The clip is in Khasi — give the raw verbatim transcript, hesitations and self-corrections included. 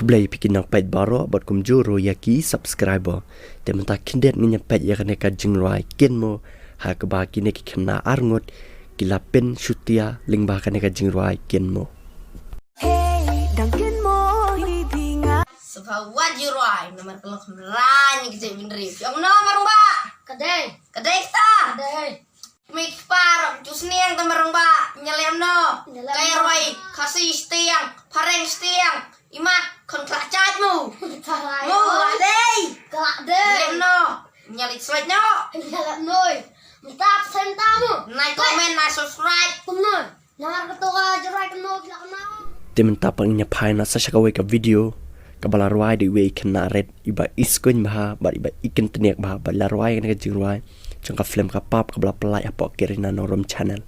Khublei phi ki nongpeit baroh bad kumjuh ruh ïa ki subscriber. Te mynta khyndiat ngin ïa peit ïa kane ka jingrwai Kynmo ha kaba kine ki khynnah arngut ki la pynshutia lyngba kane ka jingrwai Kynmo. Hey, dang Kynmo hi ding ah. Sngewbha wan jingrwai namar ka long khynnah ngi ka jingmynriew. Ïa no marung ba. Ka dei. Ka dei kata. Ka dei. Mik par, ju sniang ta marung ba, nyalem no. Nyalem no. Kai rwai, Khasi shtiang, Phareng shtiang, ima, khon kla chaj mu. Kla mu, oi. Adei. Kla dei. Nyalem no. Nyalik slek no. Nyalem noi. Mtap sem ta mu. Nai comment, nai subscribe. Kum noi. Namar ka to ka jingrwai Kynmo ki la kynmaw. Te mynta pat ngin ïa phai noh sa sha kawei ka video kaba la rwai da iwei i khynnah rit iba i skuiñ bha bad iba i kynteniak bha bad la rwai kane ka jingrwai jong ka film Ka Pap kaba la pynlait hapoh Kareena Norum Channel.